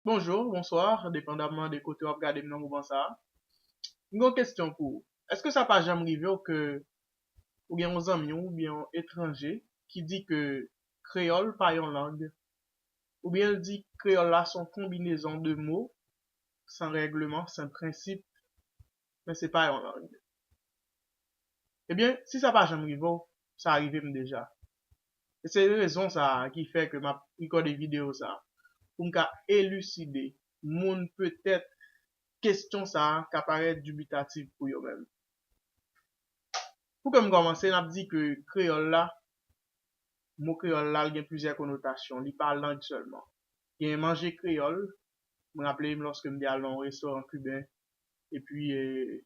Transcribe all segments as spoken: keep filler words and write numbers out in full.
Bonjou, bonswa, depandaman de kote w ap gade m nan moman sa a. M gen yon kesyon pou ou. Èske sa pa janm rive w ke ou gen yon zanmi w oubyen yon etranje ki di ke kreyòl pa yon lang, oubyen l di kreyòl la se yon konbinezon de mo san règleman, san prensip, men se pa yon lang. Ebyen, si sa pa janm rive w, sa rive m deja. E se rezon sa a ki fè ke m ap rekòde videyo sa a, pou m ka eliside moun petèt kesyon sa a ka parèt dibitatif pou yo menm. Pou ke m kòmanse, n ap di ke kreyòl la, mo kreyòl la, l gen plizyè konotasyon, li pa lang sèlman. Gen manje kreyòl, m raple m lòske m te al nan yon restoran kiben, epi e,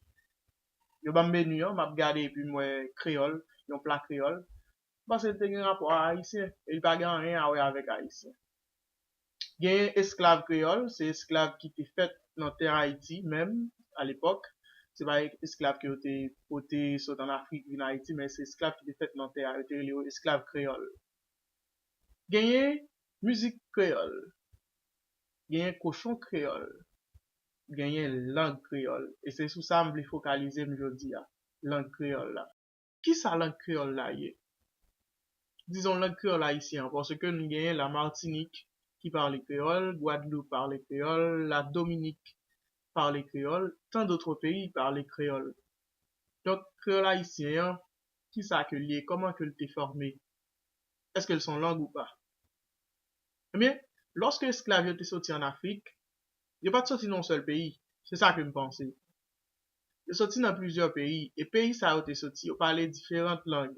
yo ban m meni an, m ap gade epi m wè kreyòl, yon pla kreyòl. M panse l te gen rapò a ayisyen, e li pa gen anyen a wè avèk ayisyen. Genyen esklav kreyòl, se esklav ki te fèt nan tè Ayiti menm, alepòk. Se pa esklav ke yo te pote sot ann Afrik vin Ayiti, men se esklav ki te fèt nan tè a, yo te rele yo esklav kreyòl. Genyen mizik kreyòl, genyen kochon kreyòl, genyen lang kreyòl. E se sou sa m vle fokalize m jodi a, lang kreyòl la. Kisa lang kreyòl la ye? Dizon lang kreyòl ayisyen an, paske nou genyen Lamatinik ki pale kreyòl, Gwadloup pale kreyòl, Ladominik pale kreyòl, tant d'autres pays pale kreyòl. Donk, kreyòl ayisyen an, kisa ke l ye? Kòman ke l te fòme? Èske l se yon lang ou pa? Ebyen, lòske esklav yo te soti ann Afrik, yo pa t soti nan yon sèl peyi. Se sa ke m panse. Yo soti nan plizyè peyi, e peyi sa yo te soti, yo pale diferan lang.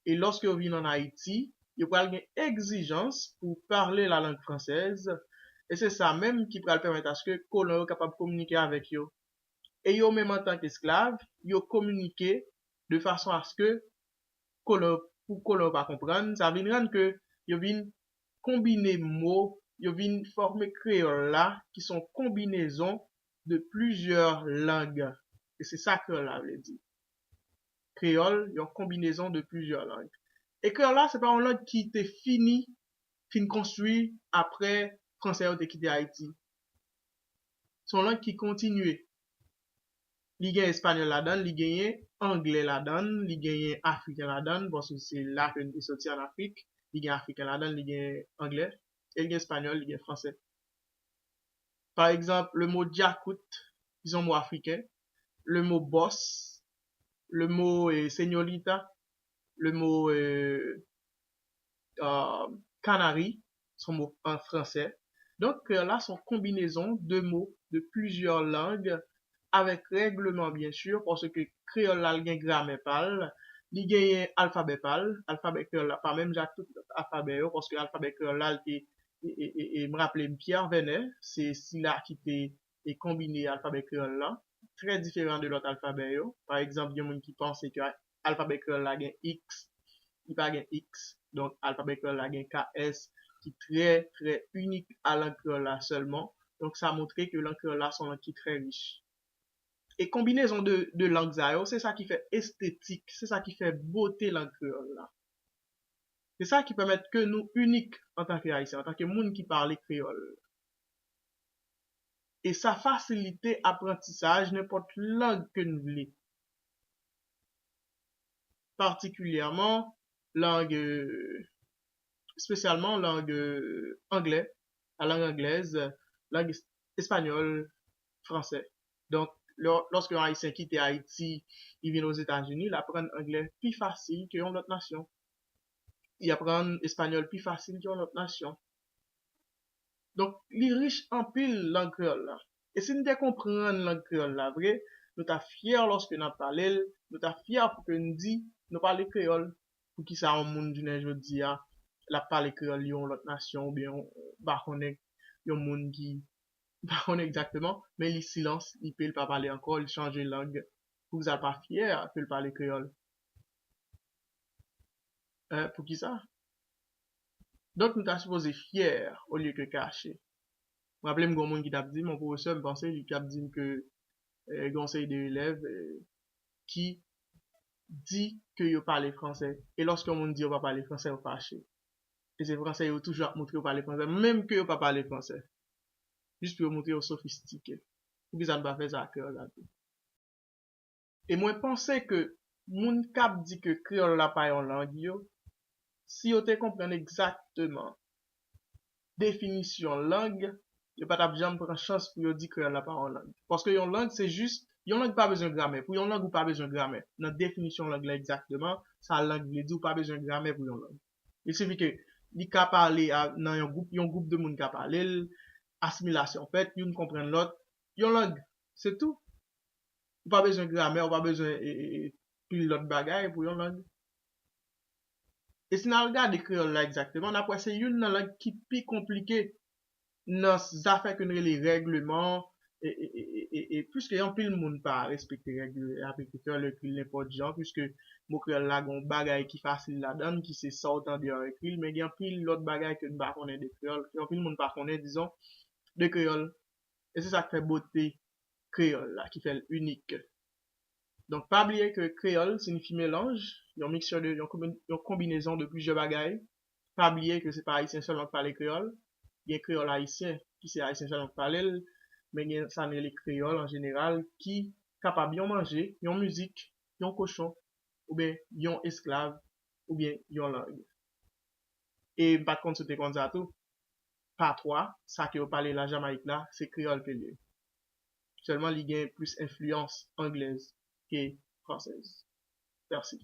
E lòske yo vin ann Ayiti, yo pral gen egzijans pou pale la langue française, e se sa menm ki pral pèmèt aske kolon yo kapab kominike avèk yo. E yo menm antanke esklav, yo kominike de fason aske kolon, pou kolon yo pa konprann, sa vin rann ke yo vin konbine mo, yo vin fòme kreyòl la, ki se yon konbinezon de plizyè lang. E se sa kreyòl la vle di. Kreyòl, yon konbinezon de plizyè lang. E kreyòl la, se pa yon lang ki te fini, fin konstwi apre fransè yo te kite Ayiti. Se yon lang ki kontinye. Li gen espanyòl ladan l, li genyen anglè ladan l, li genyen afriken ladan l, paske se la ke n te soti ann Afrik. Li gen afriken ladan l, li gen anglè, e li gen espanyòl, li gen fransè. Pa egzanp, le mo djakout, ki se yon mo afriken, le mo bòs, le mo eh, señorita, le mo eh, euh, canari, se yon mo an fransè. Donk, kreyòl la se yon konbinezon de mo de plizyè lang, avèk règleman, byen si, paske kreyòl la, l gen gramè pa l, li genyen alfabè pa l. Alfabè kreyòl la pa menm jan ak tout lòt alfabè yo, paske alfabè kreyòl la, l te, e, e, e, e, m raple m, Pierre Vernet, se sila ki te e konbine alfabè kreyòl la, trè diferan de lòt alfabè yo. Pa egzanp, gen moun ki panse ke alfabè kreyòl la gen X, li pa gen X. Donk, alfabè kreyòl la gen K S, ki trè, trè inik a lang kreyòl la sèlman. Donk, sa montre ke lang kreyòl la se yon lang ki trè rich. E konbinezon de, de lang sa yo, se sa ki fè estetik, se sa ki fè bote lang kreyòl la. Se sa ki pèmèt ke nou inik antanke Ayisyen, antanke moun ki pale kreyòl. E sa fasilite aprantisaj nenpòt lang ke n vle. Patikilyèman, lang, euh, espesyalman lang, euh, anglè, la langue anglaise, lang es- espanyòl, fransè. Donk, lò- lòske yon Ayisyen kite Ayiti, li vin Ozetazini, l aprann anglè pi fasil ke yon lòt nasyon. Li aprann espanyòl pi fasil ke yon lòt nasyon. Donk, li rich anpil lang kreyòl la. E si n te konprann lang kreyòl la vre, nou ta fyè lòske n ap pale l, nou ta fyè pou ke n di nou pale kreyòl. Poukisa yon moun jounen jodi a, l ap pale kreyòl, li yon lòt nasyon, oubyen yon, m pa konnen, yon moun ki, m pa konnen egzakteman, men li silans, li pe, li pa pale ankò, li chanje lang. Poukisa l pa fyè ke l pale kreyòl? Eh, poukisa? Donk, nou ta sipoze fyè olye ke kache. M raple m gen yon moun ki t ap di m, yon pwofesè, m panse, li t ap di m ke eh, gen yon seri de elèv eh, ki di ke yo pale fransè. E lòske yon moun di yo pa pale fransè, yo fache. E se fransè yo toujou ap montre yo pale fransè, menm ke yo pa pale fransè. jis pou yo montre yo sofistike. Poukisa n pa fè sa ak kreyòl la tou? E mwen panse ke moun k ap di ke kreyòl la pa yon lang yo, si yo te konprann egzakteman definisyon lang, yo pa t ap janm pran chans pou yo di kreyòl la pa yon lang. Paske yon lang, se jis, yon lang pa bezwen gramè. Pou yon lang, ou pa bezwen gramè. Nan definisyon lang la egzakteman, sa lang vle di, ou pa bezwen gramè pou yon lang. Il sifi ke li ka pale a, nan yon gwoup, yon gwoup de moun ka pale l, asimilasyon fèt, youn konprann lòt, yon lang, se tou. Ou pa bezwen gramè, ou pa bezwen e, e, e, pil lòt bagay pou yon lang. E si n al gade kreyòl la egzakteman, n ap wè se youn nan lang ki pi konplike nan zafè ke n rele règleman, e, e, e, e, e, e, piske anpil moun pa respekte règ yo, y ap ekri kreyòl, yo ekri l nenpòt jan, piske mo kreyòl la gen yon bagay ki fasil ladan l, ki se sa w tande yo ekri l, men gen anpil lòt bagay ke n pa konnen de kreyòl, ke anpil moun pa konnen, dizon, de kreyòl. E se sa k fè bote kreyòl la, ki fè l inik. Donk, pa bliye ke kreyòl siyifi melanj, yon miksyon de, yon konbi-, yon konbinezon de plizyè bagay. Pa bliye ke se pa ayisyen sèlman k pale kreyòl. Gen kreyòl ayisyen, ki se ayisyen sèlman k pale l, men gen sa n rele kreyòl an jeneral, ki kapab yon manje, yon mizik, yon kochon, oubyen yon esklav, oubyen yon lang. E m pa t konn si w te konn sa tou. Patwa, sa ke yo pale Lajamajik la, se kreyòl ke l ye. Sèlman li gen plis enfliyans anglèz ke fransèz. Mèsi.